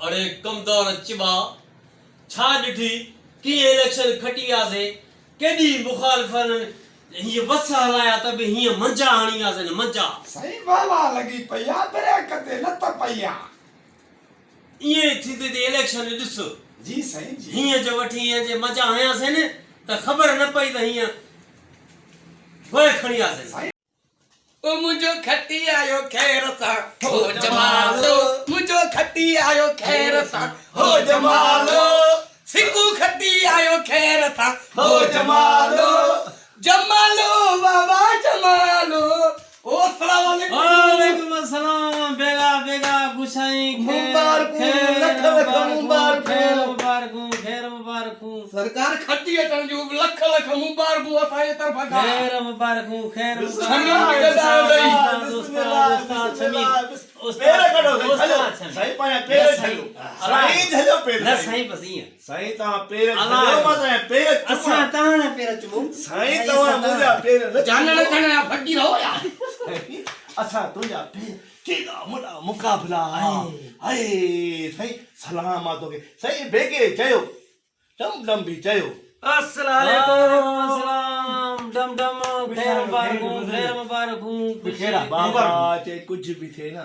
اڙي ڪمدار چٻا ڇا ڏٺي ڪيئن اليڪشن کٽي وياسي ڪيڏي مخالفن هيئن وس هلايا ته به هيئن منجا هڻي وياسي نه منجا. سائين واه واه لڳي پئي آ بريڪ تي لت پئي آ. ائين ئي ٿيندي ته اليڪشن ڏس. جي سائين جي. هيئن جو وٺي هيئن جي منجا هنياسين ته خبر نه پئي ته هيئن گوء کڻي وياسين. او منهنجو کٽي آيو خير سان هو جمالو منهنجو کٽي آيو خير سان هو جمالو سڪو کٽي آيو خير سان هو جمالو جمالو بابا جمالو او السلام عليڪم وعليڪم السلام بيگا بيگا گشائين خير مبارڪون لک لک مبارڪون خير مبارڪون خير مبارڪون سرڪار کٽي اچڻ جون لک لک مبارڪون اسان جي طرف کان. خير مبارڪون خير ڊم ڊم به چيو. السلام ڊم ڊم خير مبارڪون خير مبارڪون. بابا چئي ڪجهه به ٿئي نه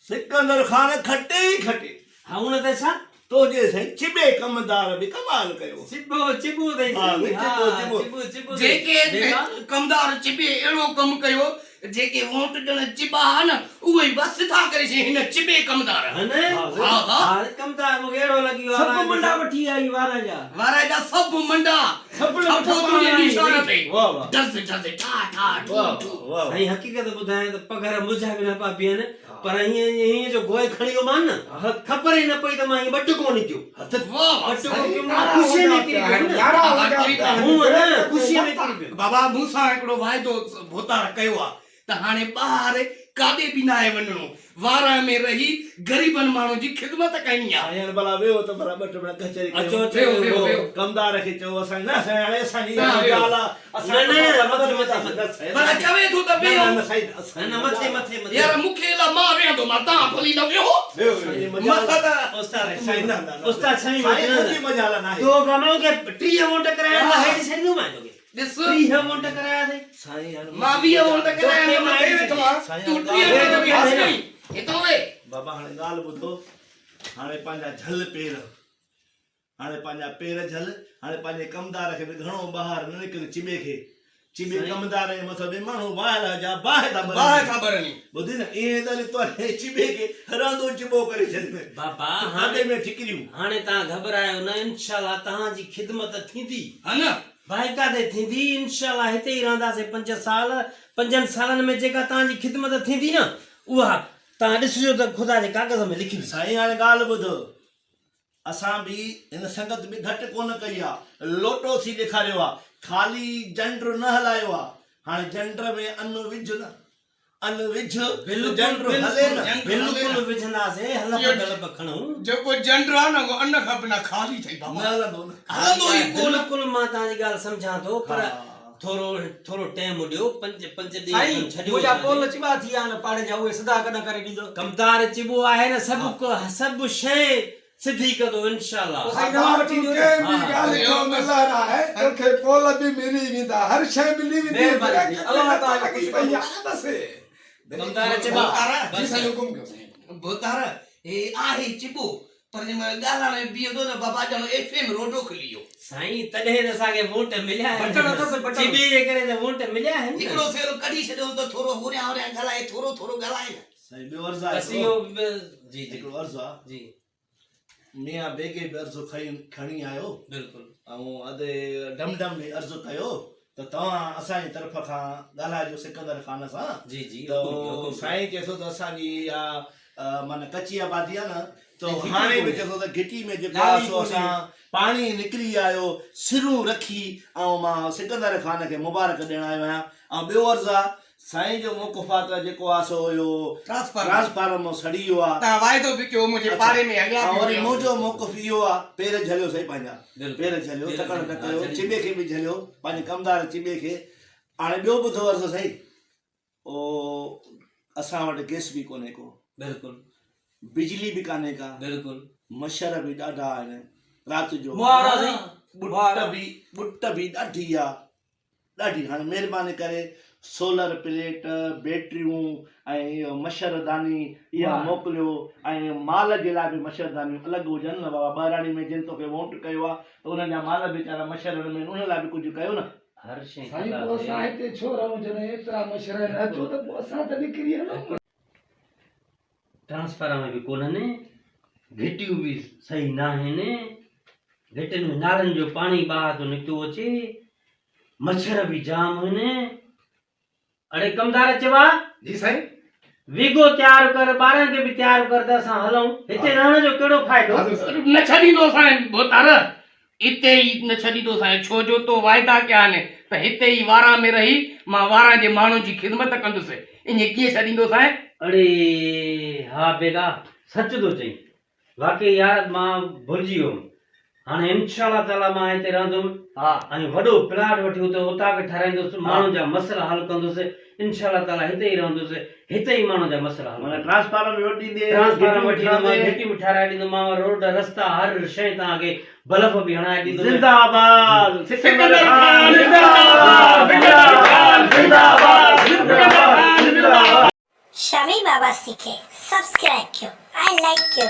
سڪندر خان کٽي ئي کٽي. ها ان تي ڇا؟ تنهنجي سائين چٻي ڪمدار به ڪمال ڪيو. چٻو چٻو تي ها چٻو چٻو چٻو جيڪي ڪمدار چٻي اهڙو ڪم ڪيو جيڪي ووٽ ڏيڻ چٻا ها نه اهي ئي بس سڌا ڪري ڇڏيائين هن چٻي ڪمدار. ها نه؟ ها ها. ها ڪمدار مون کي اهڙو لڳي ويو سڀ منڊا وٺي آئي وارا جا. وارا جا سڀ منڊا. سڀ ٺپو تنهنجي نشان تي. ڊز ڊز ٺا ٺا ٺو ٺو. سائين حقيقت ٻڌايان ته پگهر منهنجا به نه پيا بيهن پر هيئن هيئن جو گوء کڻي ويو مان نه خبر ئي نه پئي ته مان هيئن ٻٽڪو نڪيو. واه واه. ٻٽڪو ڪيو مان خوشيء ۾ ڪري پيم نه. هونء نه خوشيء ۾ ڪري پيم. بابا مون سان هڪڙو واعدو ڀوتار ڪيو آ ته هاڻي ٻاهر ڪاڏي به ناهي وڃڻو، وارهه ۾ رهي غريبن ماڻهن جي خدمت ڪرڻي آ. سائين هاڻي ڀلا ويهو ته ڀلا ٻه ٽي منٽ ڪچهري ڪيون. اچو اچو ويهو ويهو. ڪمدار کي چئو اسان نه سائين هاڻي اسان جي نه اها ويهو. ڳالهه آ اسان نه نه نه مٿي مٿي مٿي ڀلا چوي ٿو ته نه ويهو. نه سائين اسان نه نه مٿي مٿي مٿي. يار مون کي الا مان ويهندو مان تان ڀلي نه ويهو. ويهو ويهو مٿا ته استاد سائين نه نه استاد سائين سائين منهنجي مجال ناهي. تو مان کي 30 ووٽ ڪرايا مان هيٺ ڇڏيندومانء توکي. ڏس. 30 ووٽ ڪرايا اٿئي. مان 20 ووٽ ڪرايا ته مٿي ويٺو آهيان تون 30 تي ته ويهس نئين هتو ويهه. بابا هاڻي ڳالهه ٻڌو هاڻي پنهنجا جهل پير هاڻي پنهنجا پير جهل هاڻي پنهنجي ڪمدار کي به گهڻو ٻاهر نه نڪر چٻي کي چٻي ڪمدار جي مٿان به ماڻهو واهه جا باهه ٿا ٻرن باهه ٿا ٻرن ٻڌي نه ائين ته تو چٻي کي رهندو چٻو ڪري ڇڏين بابا هاڻي ۾ ٺڪريون هاڻي تان گهٻرايو نه انشاء الله تهان جي خدمت ٿيندي ها نه باقاعدي ٿيندي انشاء الله هتي ئي رهنداسين پنج سال پنجن سالن ۾ جيڪا توهان جي خدمت ٿيندي نه اها توهان ڏسجو ته خدا جي ڪاغذ ۾ لکي ويندي. سائين هاڻي ڳالهه ٻڌ اسان به هن سنگت به گهٽ ڪونه ڪئي آ لوٽو ٿي ڏيکاريو آ خالي جنڊ نه هلايو آ هاڻي جنڊ ۾ ان وجهه نه ان وجهه ته جنڊ هلي نه. بلڪل وجهنداسين هلپ دلپ کڻون. جيڪو جنڊ آ نه اهو ان کان بنا خالي ٿئي بابا. نه هلندو نه. هلندو ئي ڪونه. بلڪل مان توهان جي ڳالهه سمجهان ٿو پر ٿورو ٿورو ٽيم ڏيو پنج پنج ڏينهن سائين کن ڇڏيو منهنجا اسان کي. پول چٻا ٿي ويا آهن پاڙي جا اهي سڌا ڪڏهن ڪري ڏيندو. ڪمدار چٻو آهي نه سڀ سڀ شيء سڌي ڪندو انشاء الله. سائين نوان وٺي ڏيو نه. ڪنهن به ڳالهه کان نه لهرائي توکي پول به ملي ويندا هر شيء ملي ويندي مهرباني بريڪ سائين تي الله لت توهان کي لڳي خوش پئي ڪندو. آهي بس. ڪمدار چٻا ڀوتار جي سائين حڪم ڪيو سائين. ڀوتار هي آهي چٻو پر جنهن مهل ڳالهائڻ ۾ بيهندو نه بابا ڄڻ ايف ايم روڊو کلي ويو. سائين تڏهن ته اسان کي ووٽ مليا آهن بٽڻ اٿس بٽڻ. چٻي جي ڪري ته ووٽ مليا آهن نه. هڪڙو سيرو ڪڍي ڇڏيو ته ٿورو هوريان هوريان ڳالهائي ٿورو ٿورو ڳالهائي نه. سائين ٻيو عرض آهي بس اهو جي جي هڪڙو عرض آ جي. ميان بيگي به عرض کڻي آيو بلڪل ۽ ادي ڊم ڊم به عرض ڪيو ته توهان اسان جي طرف کان ڳالهائجو سڪندر خان سان جي جي ته سائين چئي ٿو ته اسان جي اها معنيٰ ڪچي آبادي آهي نه ته هاڻي به چئي ٿو ته گهٽي ۾ جيڪو آهي سو اسان پاڻي نڪري آيو سرون رکي ۽ مان سڪندر خان کي مبارڪ ڏيڻ آيو آهيان ۽ ٻيو عرض آهي سائين جو موقف آ ته جيڪو آ سو اهو ٽرانسفارم سڙي ويو آ. تان واعدو به ڪيو منهنجي پاڙي ۾ هليا به وري منهنجو موقف اهو آ پير جهليو سائين پنهنجا پير جهليو تڪڙ نه ڪيو چٻي کي به جهليو پنهنجي ڪمدار چٻي کي هاڻي ٻيو ٻڌو عرض سائين او اسان وٽ گئس به ڪونهي ڪو بلڪل بجلي به ڪانهي ڪا بلڪل. مڇر به ڏاڍا آهن رات جو مهارا سائين ٻٽ به ٻٽ به ڏاڍي آ ڏاڍي هاڻي مهرباني ڪري سولر پليٽ بيٽريون ۽ اهو مڇر داني اها موڪليو ۽ مال جي لاء به مڇر دانيون الڳ هجن نه بابا ٻهراڙي ۾ جن توکي ووٽ ڪيو آ ته انهن جا مال ويچارا مڇرن ۾ آهن انهن لاء به ڪجهه ڪيو نه. هر شيء سائين پوء اسان هتي ڇو رهون جڏهن ايترا مڇر آهن اچو ته پوء اسان ته نڪري هلون. ٽرانسفارم به ڪونهن، گهٽيون به صحيح ناهن، گهٽين ۾ نالن جو پاڻي ٻاهر ٿو نڪتو اچي، مڇر به جام هن. اڙي ڪمدار چوا. جي سائين. ويگو تيار ڪر، ٻارن کي به تيار ڪر ته اسان هلون. هتي رهڻ جو ڪهڙو فائدو؟ نه ڇڏيندوسانء ڀوتار، اتي ئي نه ڇڏيندوسانء، ڇو جو تو واعدا ڪيا آهن ته هتي ئي واران ۾ رهي مان واران جي ماڻهن جي خدمت ڪندس، ائين ڪيئن ڇڏيندوسانء؟ اڙي ها بيگا، سچ ٿو چئين. واقعي يار مان ڀلجي ويم. هاڻي انشاء الله تعاليٰ مان هتي رهندم ۽ وڏو پلاٽ وٺي اتي اوطاق ٺهرائيندس، ماڻهن جا مسئلا حل ڪندس، انشاء الله تعاليٰ هتي ئي رهندس، هتي ئي ماڻهن جا مسئلا حل معنيٰ ڪندس. ٽرانسفارم به وٺي ڏيندين، ٽرانسفارم گهٽيون وٺي ڏيندومانء، ٺهرائيندين. گهٽيون به ٺهرائي ڏيندومانء، روڊ رستا هر شيء توهان کي بلف به هڻائي ڏيندس. زنده آباد سڪندر خان زنده آباد سڪندر خان زنده آباد سڪندر خان زنده آباد. شميم عباسي کي سبسڪرائب ڪيو ۽ لائيڪ ڪيو.